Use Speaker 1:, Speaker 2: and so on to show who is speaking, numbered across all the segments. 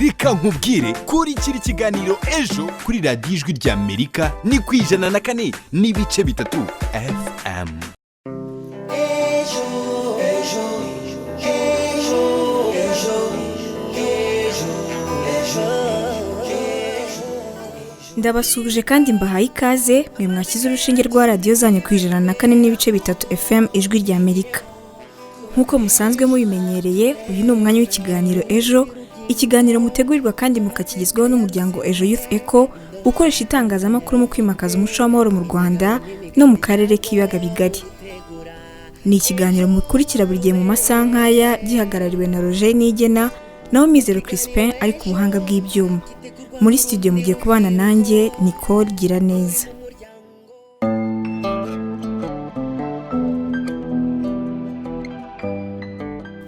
Speaker 1: Reka nkubwire, kurikira ikiganiro Ejo kuri Radiyo Ijwi ry'Amerika, ni ku 104.3 FM.
Speaker 2: Ndabasuhuje kandi mbahaye ikaze mwe mwashyize urushinge rwa radiyo zanyu ku 104.3 FM Ijwi ry'Amerika. Nk'uko musanzwe mubimenyereye, uyu ni umwanya w'ikiganiro Ejo, ikiganiro mutegurirwa kandi mukakigezwaho n'umuryango Ejo Youth Eco, ukoresha itangazamakuru mu kwimakaza umuco w'amahoro mu Rwanda no mu karere k'Ibiyaga Bigari. Ni ikiganiro mukurikira buri gihe mu masaha nk'aya, gihagarariwe na Roger Nigena, naho Mizero Crispin ari ku buhanga bw'ibyuma. Muri studio mugiye kubana nanjye, Nicole Giraneza.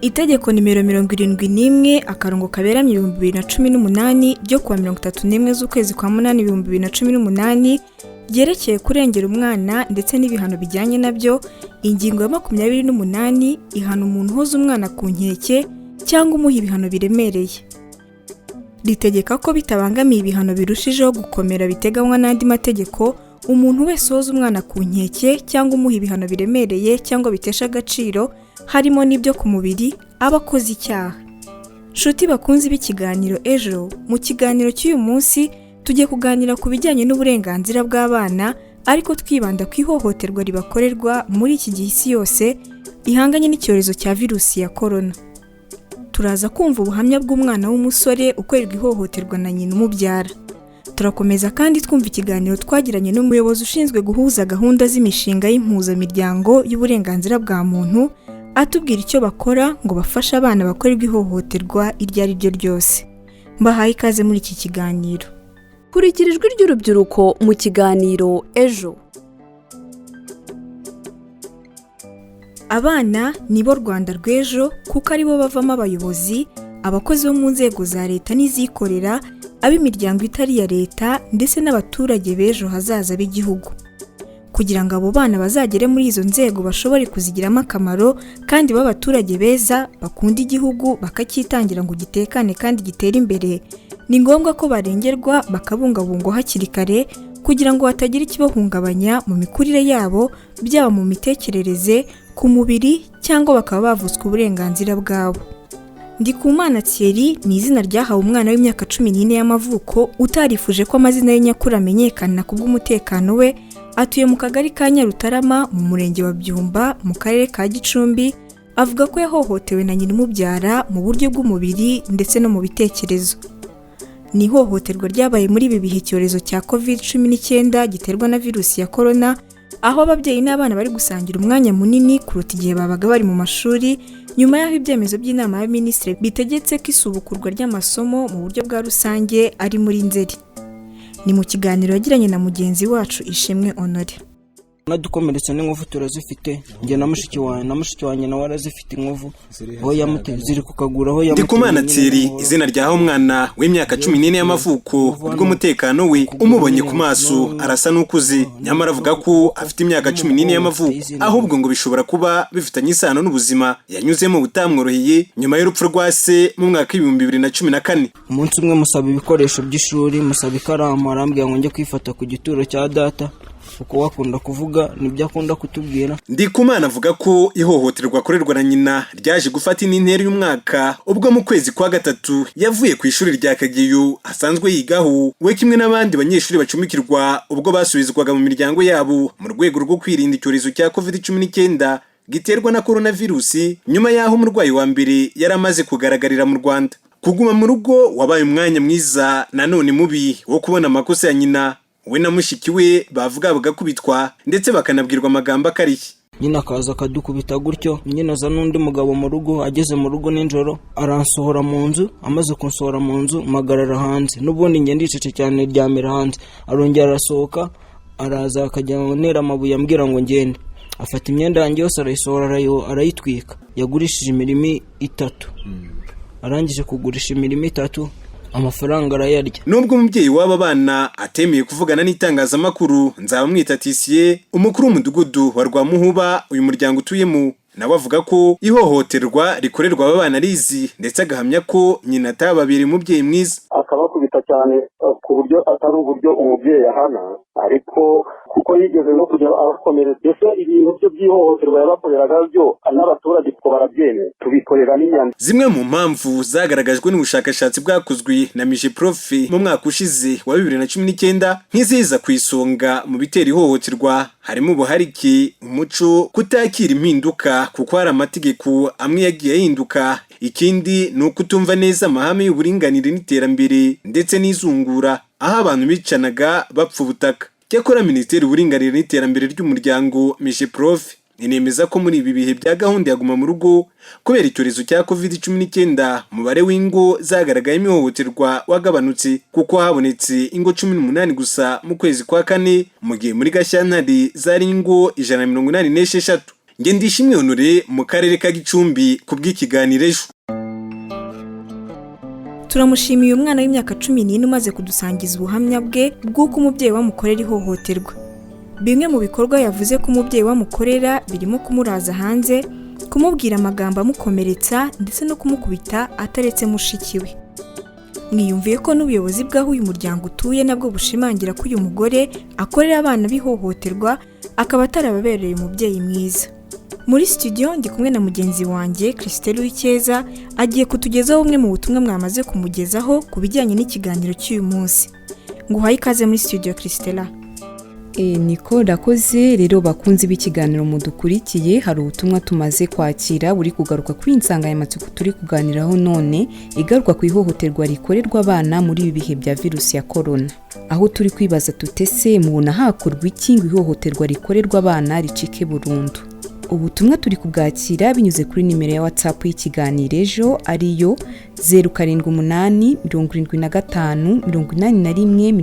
Speaker 2: Itegeko nimero 71/2018 ryo kuwa 31 z'ukwezi kwa munani 2018 ryerekeye kurengera umwana ndetse n'ibihano bijyanye nabyo, ingingo ya 28 ihana umuntu uhoza umwana ku nkeke cyangwa umuha ibihano biremereye. Ritegeka ko bitabangamiye ibihano birushijeho gukomera biteganywa n'andi mategeko, umuntu wese uhoza umwana ku nkeke cyangwa umuha ibihano biremereye cyangwa bitesha agaciro, harimo n'ibyo ku mubiri, aba akoze icyaha. Nshuti bakunzi b'ikiganiro Ejo, mu kiganiro cy'uyu munsi tugiye kuganira ku bijyanye n'uburenganzira bw'abana, ariko twibanda ku ihohoterwa ribakorerwa muri iki gihe isi yose ihanganye n'icyorezo cya virusi ya korona. Turaza kumva ubuhamya bw'umwana w'umusore ukorerwa ihohoterwa na nyina umubyara. Turakomeza kandi twumva ikiganiro twagiranye n'umuyobozi ushinzwe guhuza gahunda z'imishinga y'impuzamiryango y'uburenganzira bwa muntu, atubwira icyo bakora ngo bafashe abana bakorerwa ihohoterwa iryo ari ryo ryose. Mbahaye ikaze muri iki kiganiro.
Speaker 3: Kurikira Ijwi ry'Urubyiruko mu kiganiro Ejo.
Speaker 2: Abana nibo Rwanda rw'ejo, kuko aribo bavamo abayobozi, abakozi bo mu nzego za leta n'izikorera, ab'imiryango itari iya leta ndetse n'abaturage b'ejo hazaza b'igihugu. Kugira ngo abo bana bazagere muri izo nzego bashobore kuzigiramo akamaro kandi b'abaturage beza bakunda igihugu bakacyitangira ngo gitekane kandi gitere imbere, ni ngombwa ko barengerwa bakabungabungwa hakiri kare kugira ngo hatagira ikibahungabanya mu mikurire yabo, byaba mu mitekerereze, ku mubiri cyangwa bakaba bavutswa uburenganzira bwabo. Ndikumana Thierry ni izina ryahawe umwana w'imyaka 14 y'amavuko utarifuje ko amazina ye nyakuri amenyekana ku bw'umutekano we. Atuye mu kagari ka Nyarutarama mu murenge wa Byumba mu karere ka Gicumbi. Avuga ko yahohotewe na nyina umubyara mu buryo bw'umubiri ndetse no mu bitekerezo. Ni ihohoterwa ryabaye muri ibi bihe icyorezo cya COVID-19 giterwa na virusi ya korona, aho ababyeyi n'abana bari gusangira umwanya munini kuruta igihe babaga bari mu mashuri, nyuma y'aho ibyemezo by'inama y'abaminisitiri bitegetse ko isubukurwa ry'amasomo mu buryo bwa rusange ari muri Nzeri. Ni mu kiganiro yagiranye na mugenzi wacu Ishimwe Honore.
Speaker 4: Nadukomeretse n'inkovu turazifite, njye na mushiki wanjye, na mushiki wanjye nawe arazifite inkovu, aho yamuteye ziri ku kaguru, aho yamuteye.
Speaker 5: Ndikumana Thierry, izina ryaho umwana w'imyaka 14 y'amavuko, bw'umutekano we umubonye ku maso arasa n'ukuze, nyamara avuga ko afite imyaka 14 y'amavuko, ahubwo ngo bishobora kuba bifitanye isano n'ubuzima yanyuzemo butamworoheye nyuma y'urupfu rwa se mu mwaka w'2014.
Speaker 4: Umunsi umwe musaba ibikoresho by'ishuri, musaba ikaramu, arambwira ngo njye kwifata ku gituro cya data, uko wakunda kuvuga nibyo akunda kutubwira.
Speaker 5: Ndikumana avuga ko ihohoterwa akorerwa na nyina ryaje gufata indi ntera y'umwaka, ubwo mu kwezi kwa gatatu yavuye ku ishuri rya Kageyo asanzwe yigaho, we kimwe n'abandi banyeshuri bacumbikirwa, ubwo basubizwaga mu miryango yabo mu rwego rwo kwirinda icyorezo cya COVID-19 giterwa na coronavirusi, nyuma y'aho umurwayi wa mbere yari amaze kugaragarira mu Rwanda. Kuguma mu rugo wabaye umwanya mwiza nanone mubi wo kubona amakosa ya nyina. We na mushiki we bavuga bagakubitwa ndetse bakanabwirwa amagambo akarishye.
Speaker 4: Nyine akaza akadukubita gutyo, nyine aza n'undi mugabo mu rugo. Ageze mu rugo nijoro aransohora mu nzu, amaze kunsohora mu nzu mpagarara hanze, n'ubundi njye ndicece cyane ryamira hanze. Arongera arasohoka, araza akajya antera amabuye ambwira ngo ngende. Afata imyenda yanjye yose arayisohora, arayitwika. Yagurishije imirima itatu, arangije kugurisha imirima itatu amafaranga arayarya.
Speaker 5: Nubwo umubyeyi w'aba bana atemeye kuvugana n'itangazamakuru, Nzabamwita Tisiye, umukuru w'umudugudu wa Rwamuhuba uyu muryango utuyemo, Nawe avuga ko ihohoterwa rikorerwa aba bana arizi, ndetse agahamya ko nyina atababereye umubyeyi mwiza.
Speaker 6: Akabakubita cyane ku buryo atari uburyo umubyeyi ahana, ariko kuko yigeze no kujya abakomeretsa, mbese ibintu bye by'ihohoterwa yabakoreraga byo n'abaturage kuko barabyemera, tubikorera n'inyandiko.
Speaker 5: Zimwe mu mpamvu zagaragajwe n'ubushakashatsi bwakozwe na MIGEPROF mu mwaka ushize wa 2019 nk'iziza ku isonga mu bitera ihohoterwa harimo ubuharike, umuco, kutakira impinduka kuko hari amategeko amwe yagiye ahinduka. Ikindi ni ukutumva neza amahame y'uburinganire n'iterambere ndetse n'izungura, aho abantu bicanaga bapfa ubutaka. Cyakora Minisiteri y'Uburinganire n'Iterambere ry'Umuryango, MIGEPROF, inemeza ko muri ibi bihe bya gahunda ya Guma mu Rugo kubera icyorezo cya COVID-19, umubare w'ingo zagaragayemo ihohoterwa wagabanutse, kuko habonetse ingo 18 gusa mu kwezi kwa kane, mu gihe muri Gashyantare zari ingo 186. Ngendishimwe Honore mu karere ka Gicumbi ku bw'ikiganiro Ejo.
Speaker 2: Turamushimiye umwana w'imyaka 14 umaze kudusangiza ubuhamya bwe bw'uko umubyeyi we amukorera ihohoterwa. Bimwe mu bikorwa yavuze ko umubyeyi we amukorera birimo kumuraza hanze, kumubwira amagambo amukomeretsa ndetse no kumukubita ataretse mushiki we. Mwiyumviye ko n'ubuyobozi bw'aho uyu muryango utuye nabwo bushimangira ko uyu mugore akorera abana b'ihohoterwa, akaba atarababereye umubyeyi mwiza. Muri studio ndi kumwe na mugenzi wanjye Christelle Uwicyeza, agiye kutugezaho bumwe mu butumwa mwamaze kumugezaho ku bijyanye n'ikiganiro cy'uyu munsi. Nguhaye ikaze muri studio, Christella.
Speaker 7: Niko rakoze rero, bakunzi b'ikiganiro mudukurikiye, hari ubutumwa tumaze kwakira buri kugaruka kuri iyi nsanganyamatsiko turi kuganiraho none, igaruka ku ihohoterwa rikorerwa abana muri ibi bihe bya virusi ya korona, aho turi kwibaza tutese mubona hakorwa iki ngo ihohoterwa rikorerwa abana ricike burundu? Ubutumwa turi kubwakira binyuze kuri nimero ya WhatsApp y'ikiganiro Ejo, ariyo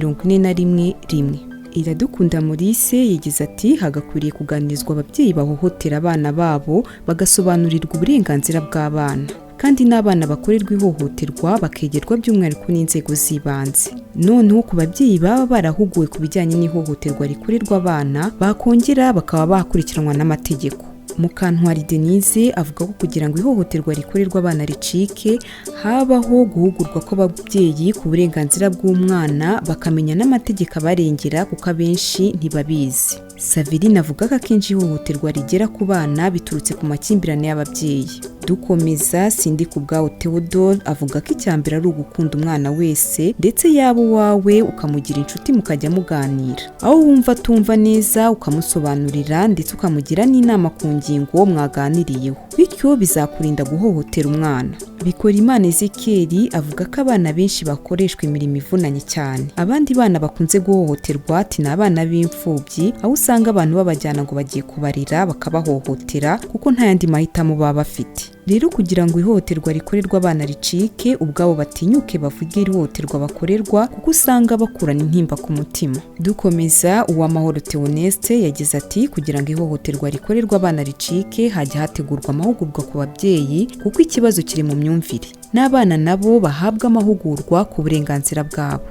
Speaker 7: 0787758141. Iradukunda Maurice yagize ati: "Hagakwiriye kuganirizwa ababyeyi bahohotera abana babo, bagasobanurirwa uburenganzira bw'abana, kandi n'abana bakorerwa ihohoterwa bakegerwa by'umwihariko n'inzego z'ibanze. Noneho ku babyeyi baba barahuguwe ku bijyanye n'ihohoterwa rikorerwa abana, bakongera bakaba bakurikiranwa n'amategeko." Mukantwari Denise avuga ko kugira ngo ihohoterwa rikorerwa abana ricike, habaho guhugurwa kw'ababyeyi ku burenganzira bw'umwana, bakamenya n'amategeko abarengera, kuko abenshi ntibabizi. Saverine avuga ko akenshi ihohoterwa rigera ku bana biturutse ku makimbirane y'ababyeyi. Dukomeza, Sindi ku bwawo Theodore avuga ko icya mbere ari ugukunda umwana wese, ndetse yaba uwawe ukamugira inshuti, mukajya muganira, aho wumva atumva neza ukamusobanurira, ndetse ukamugira n'inama ku ngingo mwaganiriyeho, bityo bizakurinda guhohotera umwana. Bikorimana Ezekiel avuga ko abana benshi bakoreshwa imirimo ivunanye cyane. Abandi bana bakunze guhohoterwa ati ni abana b'imfubyi, aho usanga abantu babajyana ngo bagiye kubarera bakabahohotera, kuko nta yandi mahitamo baba bafite. Rero kugira ngo ihohoterwa rikorerwa abana ricike, ubwabo batinyuke bavuge ihohoterwa bakorerwa, kuko usanga bakurana intimba ku mutima. Dukomeza, Uwamahoro Theoneste yagize ati: "Kugira ngo ihohoterwa rikorerwa abana ricike, hajya hategurwa amahugurwa ku babyeyi, kuko ikibazo kiri mu myumvire, n'abana nabo bahabwa amahugurwa ku burenganzira bwabo."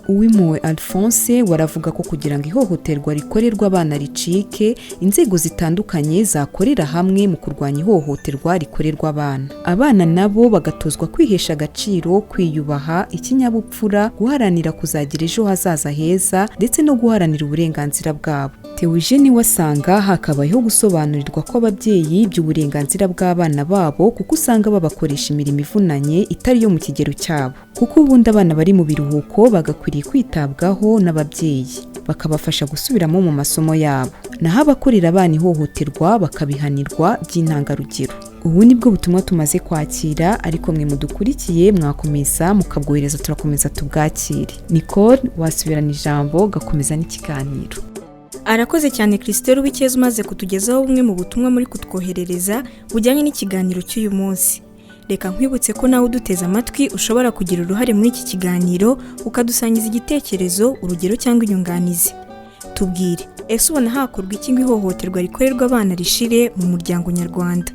Speaker 7: Uwimpuhwe Alphonse waravuga ko kugira ngo ihohoterwa rikorerwa abana ricike, inzego zitandukanye zakorera hamwe mu kurwanya ihohoterwa rikorerwa abana, abana nabo bagatozwa kwihesha agaciro, kwiyubaha, ikinyabupfura, guharanira kuzagira ejo hazaza heza, ndetse no guharanira uburenganzira bwabo. Theogene wasanga hakabayeho gusobanurirwa kw'ababyeyi by'uburenganzira bw'abana babo, kuko usanga babakoresha imirimo ivunanye itari iyo mu kigero cyabo, kuko ubundi abana bari mu biruhuko bagakwiriye kwitabwaho n'ababyeyi, bakabafasha gusubiramo mu masomo yabo, naho abakorera abana ihohoterwa bakabihanirwa by'intangarugero. Ubu ni bwo butumwa tumaze kwakira, ariko mwe mudukurikiye mwakomeza mukabwohereza, turakomeza tubwakire. Nicole, wasubirana ijambo gakomeza n'ikiganiro.
Speaker 2: Arakoze cyane Christelle Uwicyeza umaze kutugezaho bumwe mu butumwa muri kutwoherereza bujyanye n'ikiganiro cy'uyu munsi. Reka nkwibutse ko nawe uduteze amatwi ushobora kugira uruhare muri iki kiganiro, ukadusangiza igitekerezo, urugero cyangwa inyunganizi. Tubwire, ese ubona hakorwa iki ngo ihohoterwa rikorerwa abana rishire mu muryango nyarwanda?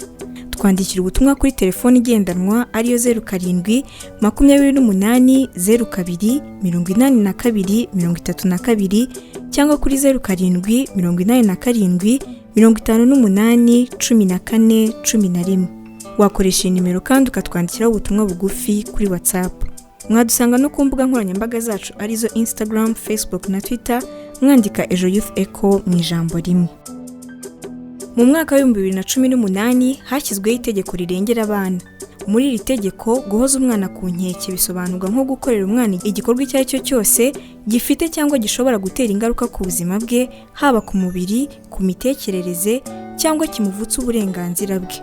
Speaker 2: Twandikira ubutumwa kuri telefoni igendanwa ariyo 0728028232 cyangwa kuri 0787. 58 14 11. Wakoresha iyi nimero kandi ukatwandikiraho ubutumwa bugufi kuri WhatsApp. Mwadusanga no ku mbuga nkoranyambaga zacu arizo Instagram, Facebook na Twitter, mwandika Ejo Youth Echo mu ijambo rimwe. Mu mwaka wa 2018 hashyizweho itegeko rirengera abana. Muri iri tegeko, guhoza umwana ku nkeke bisobanurwa nko gukorera umwana igikorwa icyo ari cyo cyose gifite cyangwa gishobora gutera ingaruka ku buzima bwe, haba ku mubiri, ku mitekerereze cyangwa kimuvutsa uburenganzira bwe.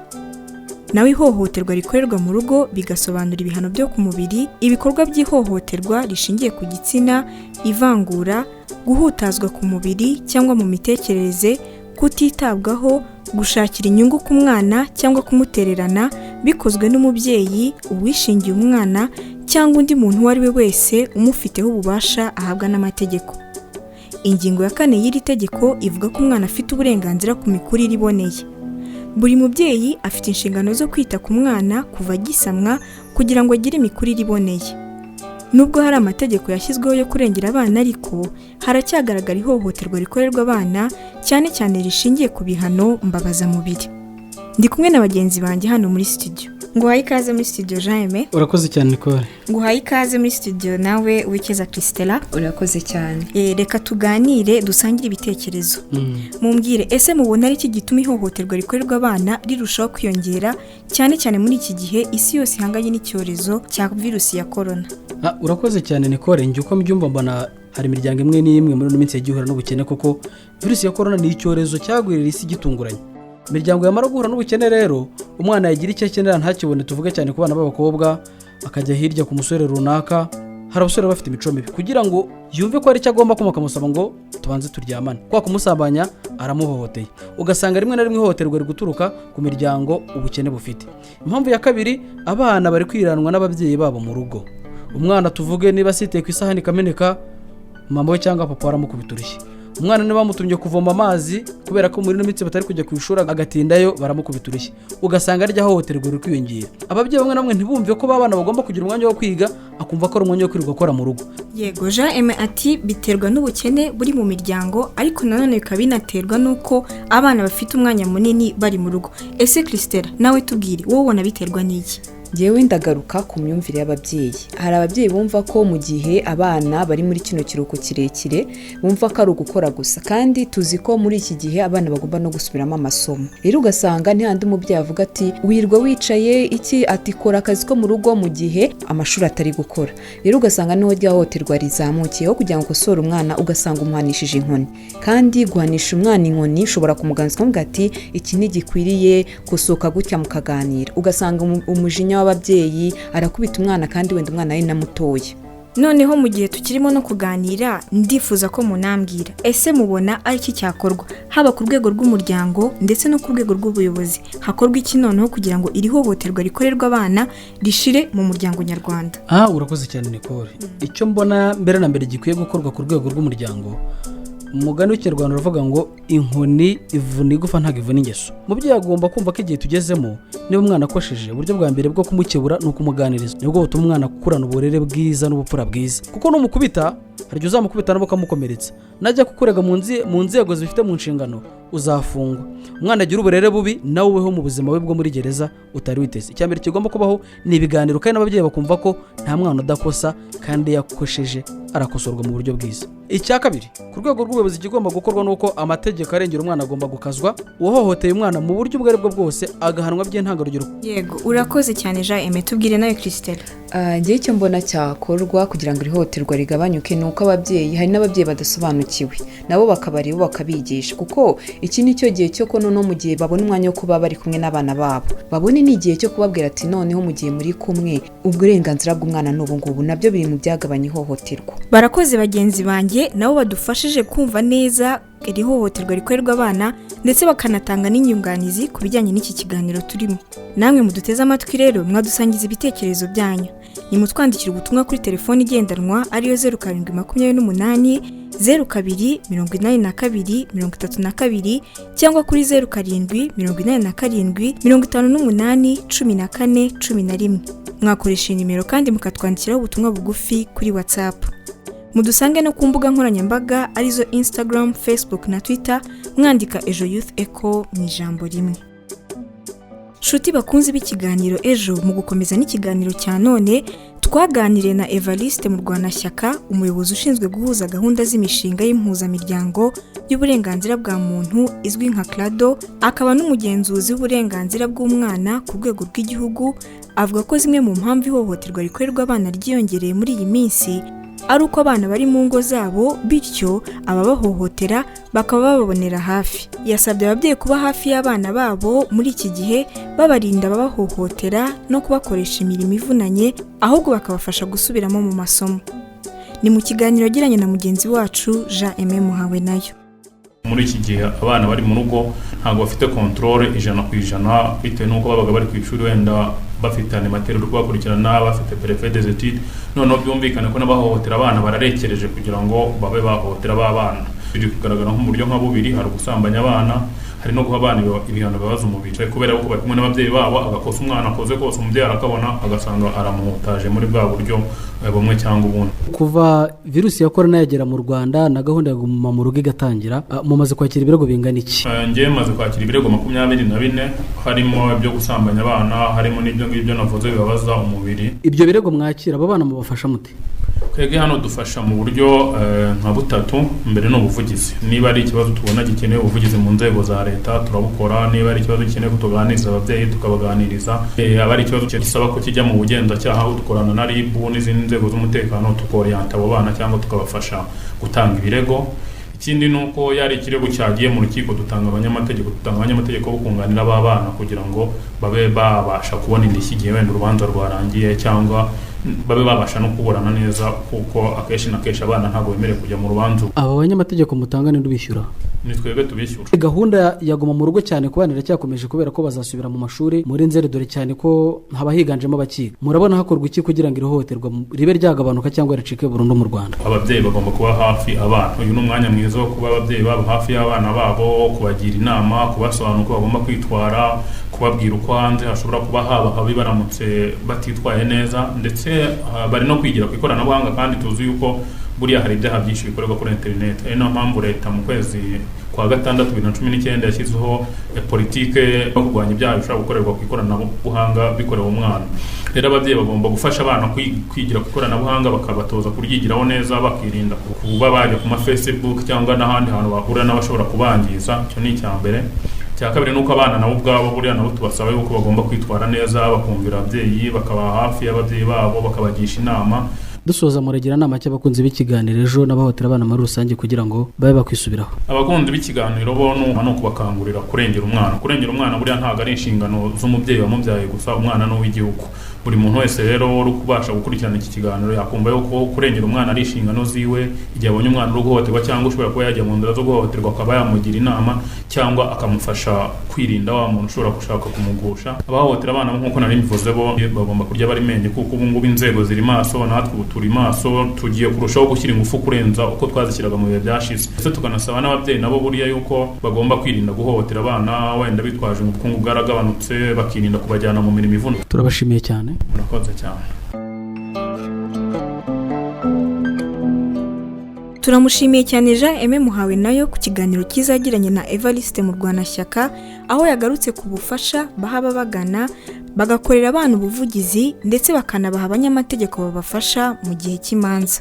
Speaker 2: Naho ihohoterwa rikorerwa mu rugo bigasobanura ibihano byo ku mubiri, ibikorwa by'ihohoterwa rishingiye ku gitsina, ivangura, guhutazwa ku mubiri cyangwa mu mitekerereze, kutitabwaho, gushakira inyungu ku mwana cyangwa kumutererana, bikozwe n'umubyeyi, uwishingiye umwana cyangwa undi muntu uwo ari we wese umufiteho ububasha ahabwa n'amategeko. Ingingo ya 4 y'iri tegeko ivuga ko umwana afite uburenganzira ku mikurire iboneye. Buri mubyeyi afite inshingano zo kwita ku mwana kuva agisamwa kugira ngo agire imikurire iboneye. Nubwo hari amategeko yashyizweho yo kurengera abana, ariko haracyagaragara ihohoterwa rikorerwa abana, cyane cyane rishingiye ku bihano mbabazamubiri. Ndi kumwe na bagenzi banjye hano muri studio. Nguhaye ikaze muri studio, Jean Aime.
Speaker 8: Urakoze cyane, Nicole.
Speaker 2: Nguhaye ikaze muri studio nawe, Wikeza Christella.
Speaker 7: Urakoze cyane.
Speaker 2: Reka tuganire, dusangire ibitekerezo. Mumbwire, ese mubona ari iki gituma ihohoterwa rikorerwa abana rirushaho kwiyongera, cyane cyane muri iki gihe isi yose ihanganye n'icyorezo cya virusi ya korona?
Speaker 8: Urakoze cyane, Nicole. Njye uko mbyumva, mbona hari imiryango imwe n'imwe muri ino minsi yagiye ihura n'ubukene, kuko virusi ya korona ni icyorezo cyagwirira isi gitunguranye. Imiryango yamara guhura n'ubukene rero, umwana yagira icyo akenera ntakibone, tuvuge cyane ku bana b'abakobwa, akajya hirya ku musore runaka. Hari abasore bafite imico mibi, kugira ngo yumve ko hari icyo agomba kuma, akamusaba ngo tubanze turyamane. Kwa kumusambanya aramuhohoteye. Ugasanga rimwe na rimwe ihohoterwa riri guturuka ku miryango ubukene bufite. Impamvu ya kabiri, abana bari kwiranwa n'ababyeyi babo mu rugo. Umwana, tuvuge niba asiteye ku isahani ikameneka, mama we cyangwa papa aramukubita urushyi. Umwana niba bamutumye kuvoma amazi, kubera ko muri ino minsi batari kujya ku ishuri, agatindayo, baramukubita urushyi. Ugasanga rya hohoterwa riri kwiyongera. Ababyeyi bamwe na bamwe ntibumve ko abana bagomba kugira umwanya wo kwiga, akumva ko ari umwanya wo kwirirwa akora mu rugo.
Speaker 2: Yego, Jean Aime ati biterwa n'ubukene buri mu miryango, ariko nanone bikaba binaterwa n'uko abana bafite umwanya munini bari mu rugo. Ese Christella, nawe tubwire, wowe ubona biterwa n'iki?
Speaker 7: Ngewe ndagaruka ku myumvire y'ababyeyi. Hari ababyeyi bumva ko mu gihe abana bari muri kino kiruhuko kirekire, bumva ko ari ugukora gusa, kandi tuzi ko muri iki gihe abana bagomba no gusubiramo amasomo. Rero ugasanga ntihandi umubyeyi avuga ati wirwa wicaye iki, ati kora akazi ko mu rugo mu gihe amashuri atari gukora. Rero ugasanga niho rya hohoterwa rizamukiyeho. Kugira ngo ukosore umwana, ugasanga umuhanishije inkoni, kandi guhanisha umwana inkoni ushobora kumuganza ukamubwira ati iki ntigikwiriye, gusohoka gutya, mukaganira. Ugasanga umujinya w'ababyeyi, arakubita umwana kandi wenda umwana ari na mutoya.
Speaker 2: Noneho mu gihe tukirimo no kuganira, ndifuza ko munambwira, ese mubona ari iki cyakorwa, haba ku rwego rw'umuryango ndetse no ku rwego rw'ubuyobozi? Hakorwa iki noneho kugira ngo iri hohoterwa rikorerwa abana rishire mu muryango nyarwanda?
Speaker 8: Urakoze cyane, Nicole. Icyo mbona mbere na mbere gikwiye gukorwa ku rwego rw'umuryango, umugani w'Ikinyarwanda uravuga ngo inkoni ivuna igufa, ntabwo ivuna ingeso. Umubyeyi agomba kumva ko igihe tugezemo, niba umwana akosheje, uburyo bwa mbere bwo kumukebura ni ukumuganiriza. Nibwo butuma umwana akurana uburere bwiza n'ubupfura bwiza, kuko numukubita, hari igihe uzamukubita nabo ukamukomeretsa, najya kukurega mu nzego zibifite mu nshingano, uzafungwa. Umwana agira uburere bubi, nawe ubeho mu buzima bwe bwo muri gereza utari witeze. Icya mbere kigomba kubaho ni ibiganiro, kandi n'ababyeyi bakumva ko nta mwana udakosa, kandi iyo yakosheje arakosorwa mu buryo bwiza. Icya kabiri, ku rwego rw'ubuyobozi, ikigomba gukorwa ni uko amategeko arengera umwana agomba gukazwa, uwahohoteye umwana mu buryo ubwo ari bwo bwose agahanwa by'intangarugero.
Speaker 2: Yego, urakoze cyane, Jean Aime. Tubwire nawe, Christelle.
Speaker 7: Njyewe icyo mbona cyakorwa kugira ngo ihohoterwa rigabanyuke ni uko ababyeyi, hari n'ababyeyi badasobanukiwe, nabo bakabareba bakabigisha, kuko iki ni cyo gihe cyo ko noneho mu gihe babona umwanya wo kuba bari kumwe n'abana babo, babone n'igihe cyo kubabwira ati noneho mu gihe muri kumwe, uburenganzira bw'umwana ni ubu ngubu. Nabyo biri mu byagabanya ihohoterwa.
Speaker 2: Barakoze bagenzi banjye, nabo badufashije kumva neza iri hohoterwa rikorerwa abana, ndetse bakanatanga n'inyunganizi ku bijyanye n'iki kiganiro turimo. Namwe muduteze amatwi rero, mwadusangiza ibitekerezo byanyu. Nimutwandikira ubutumwa kuri telefoni igendanwa ariyo 0728 02 82 32, cyangwa kuri 0787 58 14 11. Mwakoresha iyi nimero kandi mukatwandikiraho ubutumwa bugufi kuri WhatsApp. Mudusange no ku mbuga nkoranyambaga arizo Instagram, Facebook na Twitter, mwandika Ejo Youth Echo mu ijambo rimwe. Nshuti bakunzi b'ikiganiro Ejo, mu gukomeza n'ikiganiro cya none twaganiriye na Evariste Murwanashyaka, umuyobozi ushinzwe guhuza gahunda z'imishinga y'impuzamiryango y'uburenganzira bwa muntu izwi nka CLADHO, akaba n'umugenzuzi w'uburenganzira bw'umwana ku rwego rw'igihugu. Avuga ko zimwe mu mpamvu ihohoterwa rikorerwa abana ryiyongereye muri iyi minsi ari uko abana bari mu ngo zabo, bityo ababahohotera bakaba bababonera hafi. Yasabye ababyeyi kuba hafi y'abana babo muri iki gihe, babarinda ababahohotera no kubakoresha imirimo ivunanye, ahubwo bakabafasha gusubiramo mu masomo. Ni mu kiganiro yagiranye na mugenzi wacu Jean Aimé Muhawenayo.
Speaker 9: Muri iki gihe abana bari mu rugo ntabwo bafite contrôle 100%, bitewe n'uko babaga bari ku ishuri, wenda bafite animateur uri kubakurikirana, bafite préfet des études. Noneho byumvikane ko n'abahohotera abana bararekereje kugira ngo babe bahohotera ba bana. Biri kugaragara nko mu buryo nka bubiri: hari ugusambanya abana, hari no guha abana ibihano bibabaza umubiri, kubera ko bari kumwe n'ababyeyi babo. Agakosa umwana akoze kose umubyeyi arakabona, agasanga aramuhutaje muri bwa buryo bumwe cyangwa ubundi.
Speaker 8: Kuva virusi ya korona yagera mu Rwanda na gahunda ya guma mu rugo igatangira, mumaze kwakira ibirego bingana iki?
Speaker 9: Njyewe maze kwakira ibirego 24, harimo ibyo gusambanya abana, harimo n'ibyo ngibyo navuze bibabaza umubiri.
Speaker 8: Ibyo birego mwakira, abo bana mubafasha mute?
Speaker 9: Twebwe hano dufasha mu buryo nka butatu. Mbere ni ubuvugizi. Niba ari ikibazo tubona gikeneye ubuvugizi mu nzego za leta, turabukora. Niba ari ikibazo gikeneye ko tuganiriza ababyeyi, tukabaganiriza. Aba ari ikibazo gisaba ko kijya mu bugenzacyaha, aho dukorana na RIB n'izindi nzego z'umutekano, tukoriyanta abo bana cyangwa tukabafasha gutanga ibirego. Ikindi ni uko yari ikirego cyagiye mu rukiko, dutanga abanyamategeko bo kunganira aba bana kugira ngo babe babasha kubona indishyi igihe wenda urubanza rwarangiye, cyangwa babe babasha no kuburana neza, kuko akenshi na kenshi abana ntabwo bemerewe kujya mu rubanza.
Speaker 8: Aba banyamategeko mutanga ni ubishyura?
Speaker 9: Ni twebwe tubishyura.
Speaker 8: Gahunda ya guma mu rugo cyane ku bana iracyakomeje, kubera ko bazasubira mu mashuri muri Nzeri, dore cyane ko haba higanjemo abakiga. Murabona hakorwa iki kugira ngo iri hohoterwa ribe ryagabanuka cyangwa ricike burundu mu Rwanda?
Speaker 9: Ababyeyi bagomba kuba hafi abana. Uyu ni umwanya mwiza wo kuba ababyeyi baba hafi y'abana babo, kubagira inama, kubasobanura uko bagomba kwitwara, kubabwira uko hanze hashobora kuba haba habi baramutse batitwaye neza. Ndetse bari no kwigira ku ikoranabuhanga, kandi tuzi yuko buriya hari ibyaha byinshi bikorerwa kuri interineti. Ari nayo mpamvu leta mu kwezi kwa gatandatu 2019 yashyizeho politike yo kurwanya ibyaha bishobora gukorerwa ku ikoranabuhanga bikorewe umwana. Rero ababyeyi bagomba gufasha abana kwigira ku ikoranabuhanga, bakabatoza kuryigiraho neza, bakirinda kuba bajya ku ma Facebook cyangwa n'ahandi hantu bahurira n'abashobora kubangiza. Icyo ni icya mbere. Icya kabiri ni uko abana nabo ubwabo buriya nabo tubasaba yuko bagomba kwitwara neza, bakumvira ababyeyi, bakaba hafi y'ababyeyi babo, bakabagisha inama.
Speaker 8: Dusoza, muragira inama cy'abakunzi b'ikiganiro Ejo n'abahohotera abana muri rusange kugira ngo babe bakwisubiraho?
Speaker 9: Abakunzi b'ikiganiro bo ni ukubakangurira kurengera umwana. Kurengera umwana buriya ntabwo ari inshingano z'umubyeyi wamubyaye gusa, umwana ni uw'igihugu. Buri muntu wese rero uri kubasha gukurikirana iki kiganiro yakumva yuko kurengera umwana ari inshingano ziwe. Igihe abonye umwana uri guhohoterwa cyangwa ushobora kuba yajya mu nzira zo guhohoterwa, akaba yamugira inama cyangwa akamufasha kwirinda wa muntu ushobora gushaka kumugusha. Abahohotera abana nk'uko nari mbivuze, bo bagomba kurya bari menge, kuko ubu ngubu inzego ziri maso, natwe ubu turi maso. Tugiye kurushaho gushyira ingufu kurenza uko twazishyiraga mu bihe byashize. Ndetse tukanasaba n'ababyeyi nabo buriya yuko bagomba kwirinda guhohotera abana wenda bitwaje ubukungu bwaragabanutse, bakirinda kubajyana mu mirimo ivuna.
Speaker 8: Turabashimiye cyane.
Speaker 9: Murakoze cyane.
Speaker 2: Turamushimiye cyane Jean Aimé Muhawenayo ku kiganiro cyiza yagiranye na Evariste Murwanashyaka, aho yagarutse ku bufasha baha ababagana, bagakorera abana ubuvugizi, ndetse bakanabaha abanyamategeko babafasha mu gihe cy'imanza.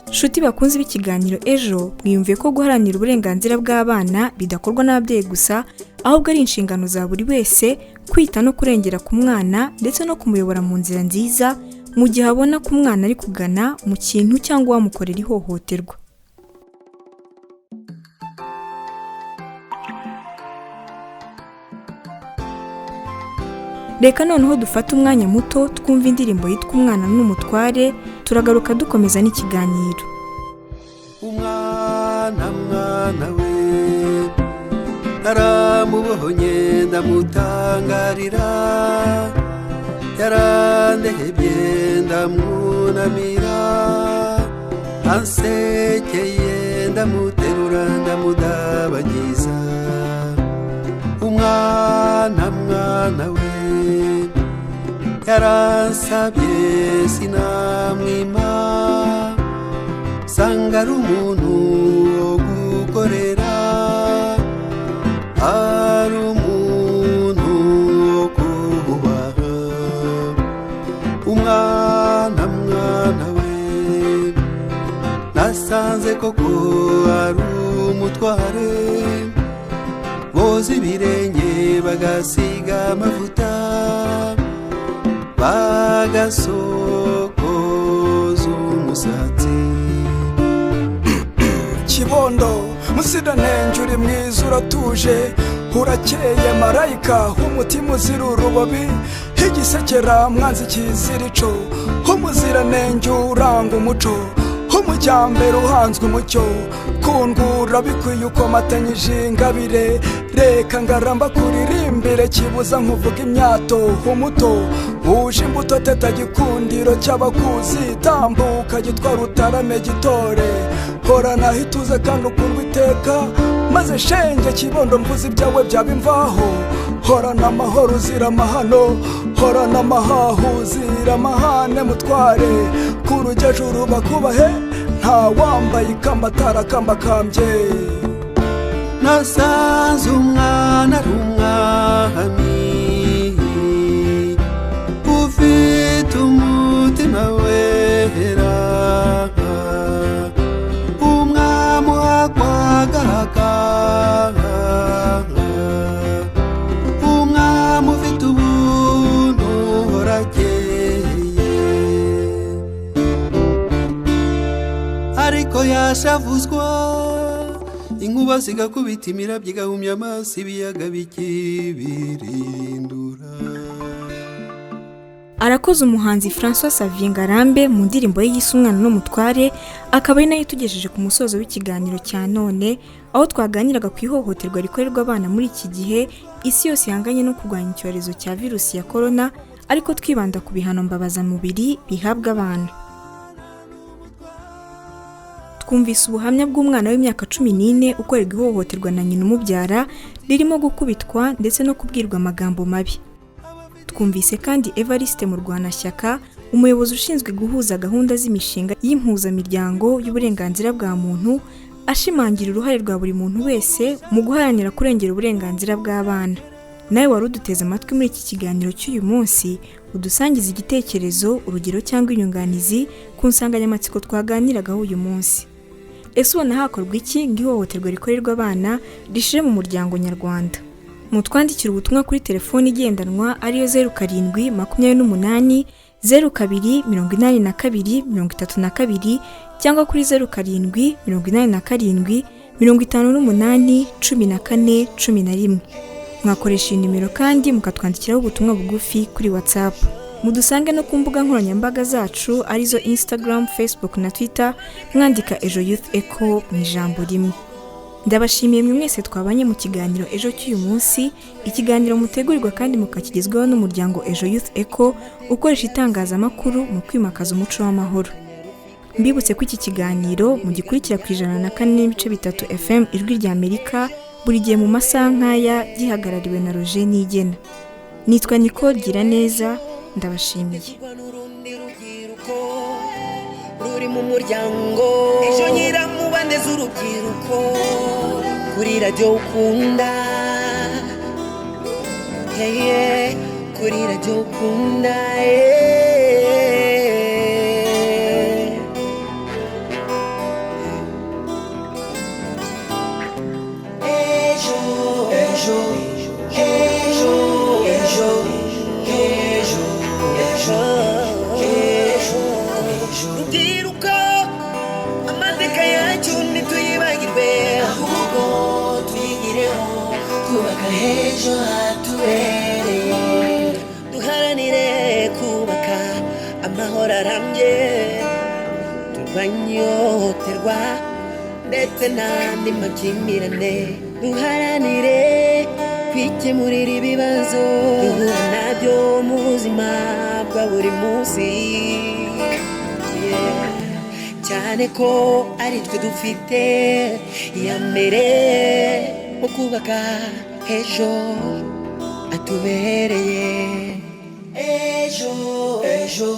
Speaker 2: Nshuti bakunze b'ikiganiro Ejo, mwiyumviye ko guharanira uburenganzira bw'abana bidakorwa n'ababyeyi gusa, ahubwo ari inshingano za buri wese kwita no kurengera ku mwana, ndetse no kumuyobora mu nzira nziza mu gihe abona ko umwana ari kugana mu kintu cyangwa wamukorera ihohoterwa. Reka noneho dufate umwanya muto twumve indirimbo yitwa "Umwana n'Umutware". Turagaruka dukomeza n'ikiganiro.
Speaker 10: Umwana, mwana we, naramubonye ndamutangarira, yarandehebye ndamwunamira, ansekeye ndamuterura ndamudabagiza. Umwana, mwana we, yaransabye sinamwima. Nsanga ari umuntu wo gukorera, ari umuntu wo kubaha. Umwana mwana we, nasanze koko ari umutware. Boza ibirenge bagasiga amavuta, bagasokoza umusatsi.
Speaker 11: Kibondo muziranenge, uri mwiza, uratuje, urakeye, marayika umutima uzira urubobi, igisekera mwanzi kizirico, umuziranenge uranga umuco, umujyambere uhanzwe umucyo. Kundwura bikwiye ukomatanyije ingabire, reka ngaramba kuririmbire, kibuza nkuvuga imyato. Umuto wuje imbuto, teta gikundiro cy'abakuzi, tambuka gitwara utarame gitore, horana ituze kandi ukundwa iteka. Maze shenge Kibondo, mvuze ibyawe byaba imvaho. Horana amahoro uzira amahano, horana amahahu uzira amahane. Mutware kurujyajuru bakubahe, nta wambaye ikamba atarakambakambye.
Speaker 10: Nasanze umwana ari umwami ufite umutima wera, umwami uhakwagahaka, umwami ufite ubuntu uhorakeye. Ariko yashavuzwa inkuba zigakubita, imirabyo igahumya amaso, ibiyaga bikibirindura.
Speaker 2: Arakoze umuhanzi François Xavier Ngarambe mu ndirimbo ye yise "Umwana n'Umutware", akaba ari nayo itugejeje ku musozo w'ikiganiro cya none, aho twaganiraga ku ihohoterwa rikorerwa abana muri iki gihe isi yose ihanganye no kurwanya icyorezo cya virusi ya korona, ariko twibanda ku bihano mbabazamubiri bihabwa abana. Twumvise ubuhamya bw'umwana w'imyaka 14 ukorerwa ihohoterwa na nyina umubyara, ririmo gukubitwa ndetse no kubwirwa amagambo mabi. Twumvise kandi Evariste Murwanashyaka, umuyobozi ushinzwe guhuza gahunda z'imishinga y'impuzamiryango y'uburenganzira bwa muntu, ashimangira uruhare rwa buri muntu wese mu guharanira kurengera uburenganzira bw'abana. Nawe wari uduteze amatwi muri iki kiganiro cy'uyu munsi, udusangiza igitekerezo, urugero cyangwa inyunganizi ku nsanganyamatsiko twaganiragaho uyu munsi. Ese ubona hakorwa iki ngo ihohoterwa rikorerwa abana rishire mu muryango nyarwanda? Mutwandikira ubutumwa kuri telefoni igendanwa ariyo 0728 02 82 32, cyangwa kuri 0787 58 14 11. Mwakoresha iyi nimero kandi mukatwandikiraho ubutumwa bugufi kuri WhatsApp. Mudusange no ku mbuga nkoranyambaga zacu arizo Instagram, Facebook na Twitter, mwandika Ejo Youth Echo mu ijambo rimwe. Ndabashimiye mwe mwese twabanye mu kiganiro Ejo cy'uyu munsi, ikiganiro mutegurirwa kandi mukakigezwaho n'umuryango Ejo Youth Echo ukoresha itangazamakuru mu kwimakaza umuco w'amahoro. Mbibutse ko iki kiganiro mugikurikira ku 104.3 FM Ijwi rya Amerika, buri gihe mu masaha nk'aya, gihagarariwe na Roger Nigena. Nitwa Nicole Giraneza, ndabashimiye.
Speaker 12: Ruri mu muryango Ejo Nyiramubande z'urubyiruko kuri radiyo ukunda, yeah, kuri radiyo ukunda, yeah. Ejo, ejo, ejo, ejo, ejo, ejo, ejo, ejo. Rubyiruko, amateka yacu ntituyibagirwe, ahubwo tuyigireho twubaka ejo hatubereye. Duharanire kubaka amahoro arambye, turwanye ihohoterwa ndetse n'andi makimbirane. Duharanire kwikemurira ibibazo duhura nabyo mu buzima bwa buri munsi. Yeah. Cyane ko ari twe dufite iya mbere mu kubaka ejo atubereye. Ejo, ejo.